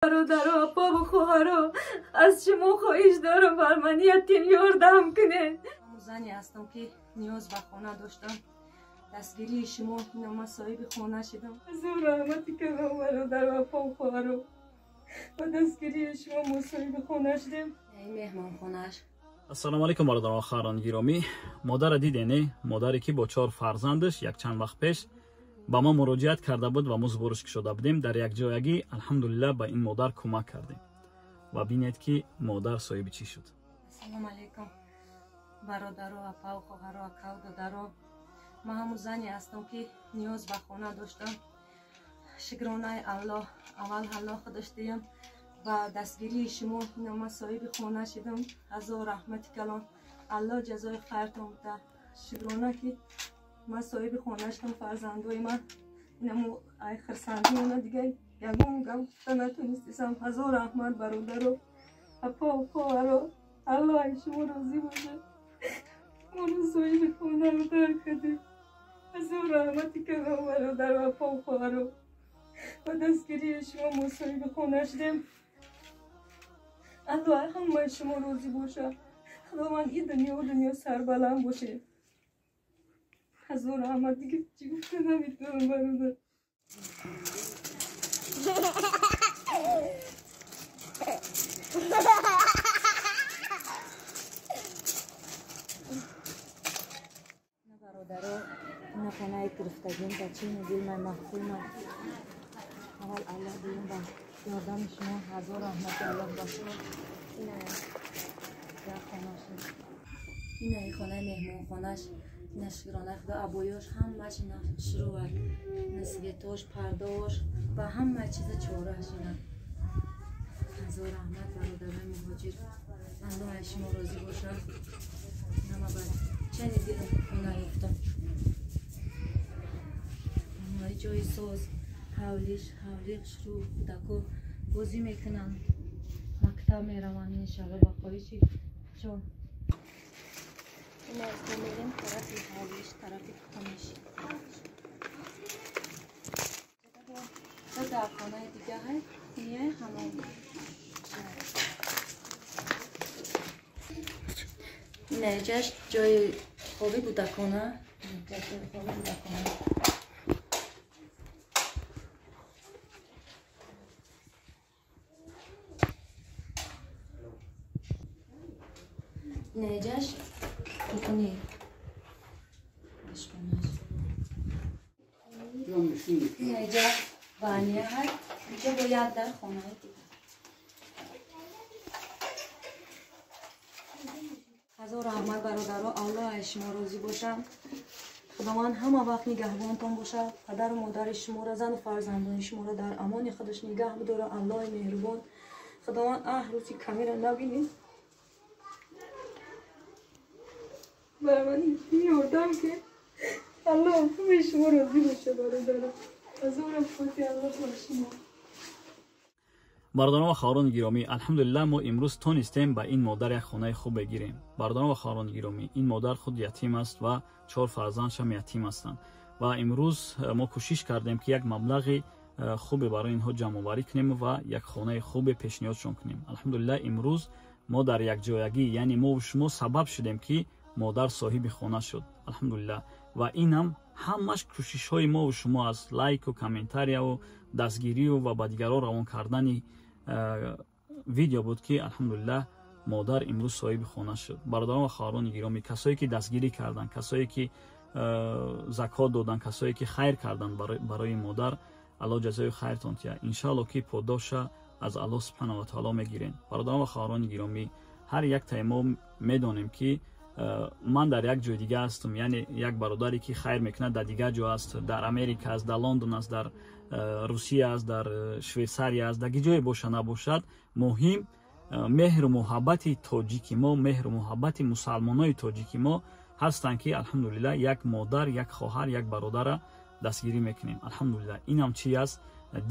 Бародаро, апаву хоҳаро, аз шумо хоҳиш дорам, бар ман ятим ёрдам кунед. Зане ҳастам, ки ниёз ба хона доштам. Дастгирии шумо ина ман соҳиби хона шудам. Азу раҳмати калом, бародаро, апаву хоҳаро, ба дастгирии шумо мо соҳиби хона шудем. Ин меҳмонхонааш. Ассалому алайкум, бародарон, хоҳарони гиромӣ. Модарра диде, не? Модаре, ки бо чор фарзандаш якчанд вақт пеш ба мо муроҷиат карда буд ва мо сбориш кушода будем. Дар якҷоягӣ, алҳамдулилла, ба ин модар кӯмак кардем ва бинед, ки модар соҳиби чӣ шуд. Ассалому алайкум, бародаро, апаву хоҳаро, акаву додаро. Ман ҳамун зане ҳастам, ки ниёз ба хона доштам. Шукронаи Аллоҳ, аввал Аллоҳ худаш диям ба дастгирии шумо ина ман соҳиби хона шудам. Ҳазор раҳмати калон, Аллоҳ ҷазои хайртон буда. Шукрона, ки ман соҳиби хона шудам. Фарзандои ман инамо ай хирсандӣ она дига ягон гап гуфта натонистисам. Ҳазор раҳмат, бародаро, апаву хоҳаро, Аллоҳ ай шумо розӣ бошад. Моро соҳиби хонаро дар кардем. Ҳазор раҳмати калом, бародаро, апаву хоҳаро, ба дастгирии шумо мо соҳиби хона шудем. Аллоҳ ҳамаи шумо розӣ бошад. Худованд и дунё дунё сарбаланд бошед. Ҳазор раҳмат, дига чӣ гуфта наметавонам, бародар. Бародаро, ина хонаи гирифтагим ба чини дилмай маҳкумай. Аввал Аллоҳ, дуюм ба ёрдами шумо. Ҳазор раҳмати Аллоҳ ба шумо. Ина як хонаш, ина хонаи меҳмонхонаш. Ина, шукронаи Худо, абоёш ҳамааш ина шурӯъ, ина светош, пардош ба ҳама чиза чорааш ина. Ҳазор раҳмат, бародарои муҳоҷир, Аллоҳ аз шумо розӣ бошад. Ина ба чани дилам хона ёфтам. Ҷои соз, ҳавлиш, ҳавли хушрӯ, кӯдако бозӣ мекунанд, мактаб мераванд, иншалло, ба хоҳиши ҷон. Ина мерем тарафи ҳавлиш, тарафи хонаш. Дар хонаи дига ҳай ния ҳамон. Инаҷаш ҷои хоби кӯдакона, ҷои хоби кӯдакона. Инаҷаш кухни, ошхонаш. Инаҷа ваня ҳай, инҷа бо як дар хонаи дигар. Ҳазор раҳмат, бародаро, Аллоҳ аз шумо розӣ бошад. Худованд ҳама вақт нигаҳбонтон бошад. Падару модари шуморо, зану фарзандони шуморо дар амони худаш нигаҳ бидорад Аллоҳи меҳрубон. Худованд аҳ рӯзи камера набинед. Бар ман ёрдам ки Аллоҳ ҳамаи шумо розӣ бошад, бародаро. Ҳазор раҳмати Аллоҳ бар шумо. Бародарон ва хоҳарони гиромӣ, алҳамдулилла, мо имрӯз тонистем ба ин модар як хонаи хуб бигирем. Бародарон ва хоҳарони гиромӣ, ин модар худ ятим аст ва чор фарзандшам ятим ҳастанд ва имрӯз мо кӯшиш кардем, ки як маблағи хубе барои инҳо ҷамъоварӣ кунем ва як хонаи хубе пешниҳодшон кунем. Алҳамдулилла, имрӯз мо дар якҷоягӣ, яъне мову шумо сабаб шудем, ки модар соҳиби хона шуд. Алҳамдулилла, ва инам ҳамаш кӯшишҳои мову шумо аст: лайку, комментарияву дастгирию ва ба дигарон равон кардани видео буд, ки алҳамдулиллаҳ модар имрӯз соҳиби хона шуд. Бародарон ва хоҳарони гиромӣ, касое ки дастгирӣ карданд, касое ки закот доданд, касое ки хайр карданд барои модар, Аллоҳ ҷазои хайртон тиҳад. Иншаалло, ки подоша аз Аллоҳ субҳанаҳу ва таоло мегирем. Бародарон ва хоҳарони гиромӣ, ҳар яктаи мо медонем, ки ман дар як ҷои дига ҳастам, яъне як бародаре, ки хайр мекунад, дар дигар ҷо аст, дар Америка аст, дар Лондон аст, дар Русия аст, дар Швейтсария аст, дар ҷое боша набошад, муҳим меҳру муҳаббати тоҷики мо, меҳру муҳаббати мусалмонои тоҷики мо ҳастанд, ки алҳамдулилла як модар, як хоҳар, як бародара дастгирӣ мекунем. Алҳамдулилла, инам чи аст?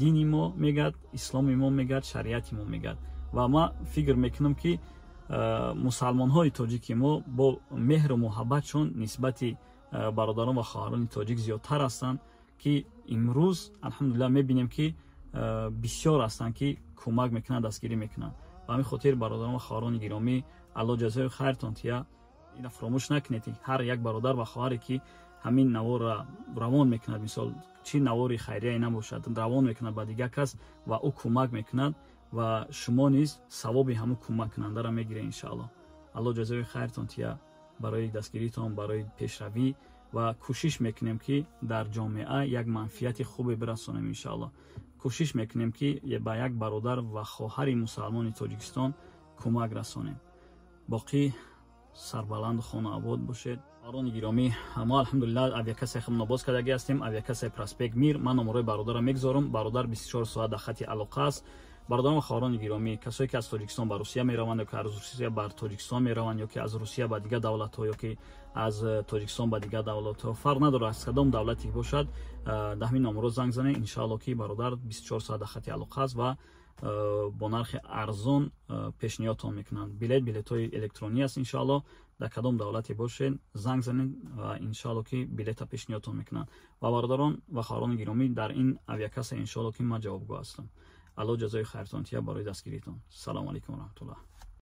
Дини мо мегӯяд, исломи мо мегӯяд, шариати мо мегӯяд. Ва ман фикр мекунам, ки мусалмонҳои тоҷики мо бо меҳру муҳаббатшон нисбати бародарон ва хоҳарони тоҷик зиёдтар ҳастанд, ки имрӯз алҳамдулилла мебинем, ки бисёр ҳастанд, ки Кӯмак мекунад, дастгирӣ мекунад. Ба ҳамин хотир, бародарон ва хоҳарони гиромӣ, Алло ҷазои хайртон тия. Ина фаромӯш накунед, ҳар як бародар ва хоҳаре, ки ҳамин наворро равон мекунад, мисол, чӣ навори хайрияе набошад, равон мекунад ба дигар кас ва ӯ кӯмак мекунад ва шумо низ савоби ҳамун кӯмаккунандаро мегиред, иншаалло. Алло ҷазои хайртон тия барои дастгиритон, барои пешравӣ. Ва кӯшиш мекунем, ки дар ҷомеа як манфиати хубе бирасонем, иншаалло. Кӯшиш мекунем, ки ба як бародар ва хоҳари мусалмони Тоҷикистон кӯмак расонем. Боқӣ сарбаланду хонаобод бошед. Хоҳарони гиромӣ, мо, алҳамдулиллаҳ, авиакассаи худро боз кардагӣ ҳастем, авиакассаи Проспект Мир. Ман номерои бародарро мегузорам. Бародар 24 соат дар хати алоқа аст. Бародарон ва хоҳарони гиромӣ, касое ки аз Тоҷикистон ба Русия мераванд ё ки аз Русия бар Тоҷикистон мераванд, ё ки аз Русия ба дигар давлатҳо, ё ки аз Тоҷикистон ба дигар давлатҳо, фарқ надорад, аз кадом давлате бошад, дар ҳамин номеро занг занед. Иншаалло, ки бародар 24 соат дар хати алоқа аст ва бо нархи арзон пешниҳодтон мекунанд билет. Билетҳои электронӣ аст, иншаалло. Дар кадом давлате бошед, занг занед ва иншаалло, ки билета пешниҳодтон мекунанд. Ва бародарон ва хоҳарони гиромӣ, дар ин авиакасса, иншоалло, ки ман ҷавобгӯ ҳастам. Алло ҷазои хайртон тия барои дастгиритон. Салому алайкум раҳматуллоҳ.